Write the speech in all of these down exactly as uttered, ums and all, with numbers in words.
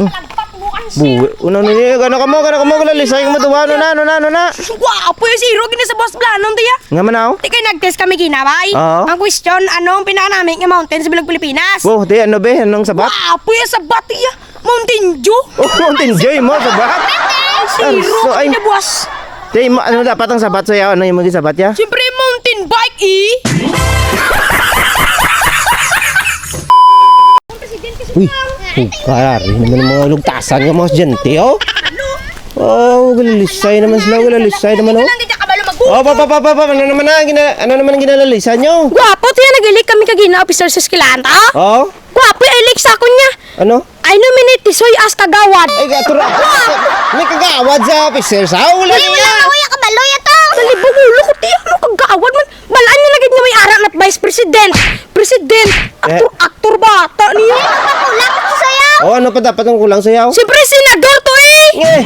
Palagpat mo ang Bu, sir. Ano na niya? Gana ka mo, gana ka mo, galalisay ka mo, duwa, ano na, ano na, ano na? Sus, gwapo yung zero, gini sa boss Blanong, tiya. Nga man, aw? Di kayo nag-test kami ginaway. Oo. Ang question, anong pinakanami nga mountain sa bilog Pilipinas? Wow, di, ano, be? Anong sabat? Gwapo yung sabat, tiya. Mountain Dew. Oh, Mountain Dew mo, sabat? Zero, so, ay, na, boss. Di, ma-, ano dapat ang sabat sa yaw? Ano yung mga sabat ya? Siyempre, mountain bike, eh. Uy, oh, karari naman ang mga lugtasan nga mga estudyante, oh. Oh, galalisay naman sila, galalisay naman, oh. Oh, pa, pa, pa, pa, pa, ano naman na, gina-, ano naman ang ginalalisan nyo? Gwapo, tiya, nag-elect kami kagina, officer sa eskwelahan ta, oh. Oh? Gwapo, elect sa akon niya. Ano? I nominate Tisoy as kagawad. Ay, gatura. May kagawad sa officer sa wala Dili, niya. Wala, wala, kabalo ya to. Malibog ulo ko, tiya, ano kagawad man? Balaan niya na gid nga may ara na vice president. President. Eh. Aktor, aktor bata niya. Wala ko sayaw. Oh, ano pa dapat ang kulang sayaw? Siyempre, senador to eh. Eh.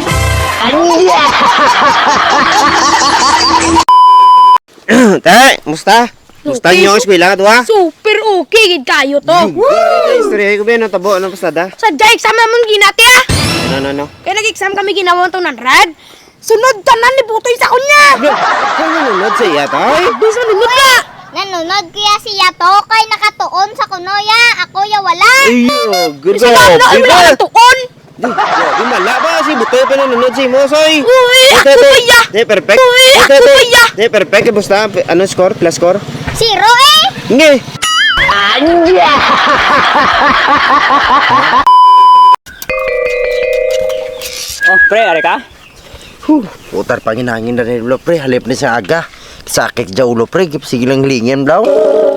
Te, musta? Musta Okay, inyo ang su-, eskwela ka to, ha? Super okay gid kayo to. Yung, Woo! Istorya ko ba, ano tabo? Ano pasada? Sa exam naman ginati, ah. Ano, ano, ano? Kaya nag-exam kami ginawa to ng red. Sunod tanan ni Butoy sa kunya. Ano, ano, ano, sa iya, tay? Di sa nunod ka. Nanunod ko ya siya to, kay nakatuon sa kuno ya, ako ya wala. Ay, oh, Isa ka grabe na, ay, ba? Wala katuon. Di, di, mala ba si Butoy pa nanunod si mo, soy? Uy, Ito, ako ito. Ba ya? Di, perfect. Uy, Ito, ako ito. Ba ya? Di, perfect. Basta, ano score? Plus score? Zero eh. Nge. Oh, pre, ari ka? Huh, putar panginangin na rin, bro, pre. Halip na sa aga. Sakit sa ulo, pre. Sige lang lingin, bro.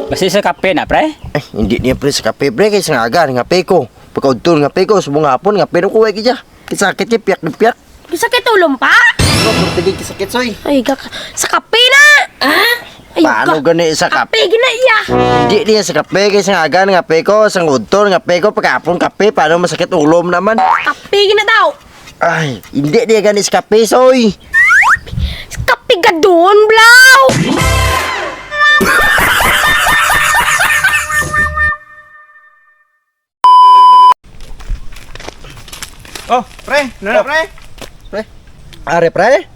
Basta sa kape na, pre? Eh, hindi niya, pre, sa kape, pre. Kaya sa aga, nga peko. Pagkaudto nga peko, subong hapon nga, pero kuha ka dyan. Sakit niya, piyak na piyak. Sakit ulo mo pa? Ano, puro tigil ka sakit, soy. Ay, gak-, sa kape na! Ah? Ay, Paano ga-, gani sa kape? Kape gina iya! Hindi niya sa kape, kay sa ngagan nga peko, sa ngudton nga peko, pagkapon kape, paano masakit ulo mo naman? Kape gina daw! Ay, hindi niya gani sa kape, soy. Kape gadon, blaw! Oh, pre, ano na, pre? Pre. Are, pre.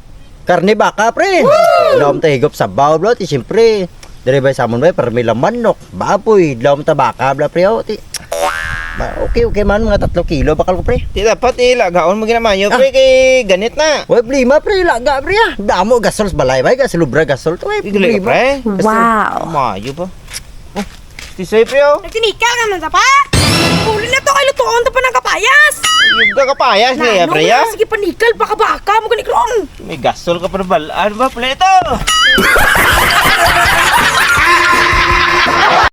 Karne baka, pre. Woo! Laom ta higop sabaw, bro. Ti, siyempre. Dire ba sa amon, bay? Permi lang manok. Baboy, laom ta baka, bla, pre, oh. Ti, ba, okay, okay man, mga tatlo kilo, bakal ko, pre. Ti, dapat, eh, lagaon mo ginamayo, Ah. pre, kay ganit na. Wala problema, pre, laga, pre, ah. Damo, gasol sa balay, bay, gasol, obra, gasol. To, eh, Igli ka, problema. pre. Gasol. Wow. Mayo ba? Oh, Tisoy, pre, oh. Nagtinikal ka man sa pa? Uli na to kay lutuon to pa ng kapayas. Yung ka kapayas, Nano, pre, ah? Sige, panikal, baka-baka mo gani, Kron. May gasol ka pa na bal-, ano ba, pre, ito?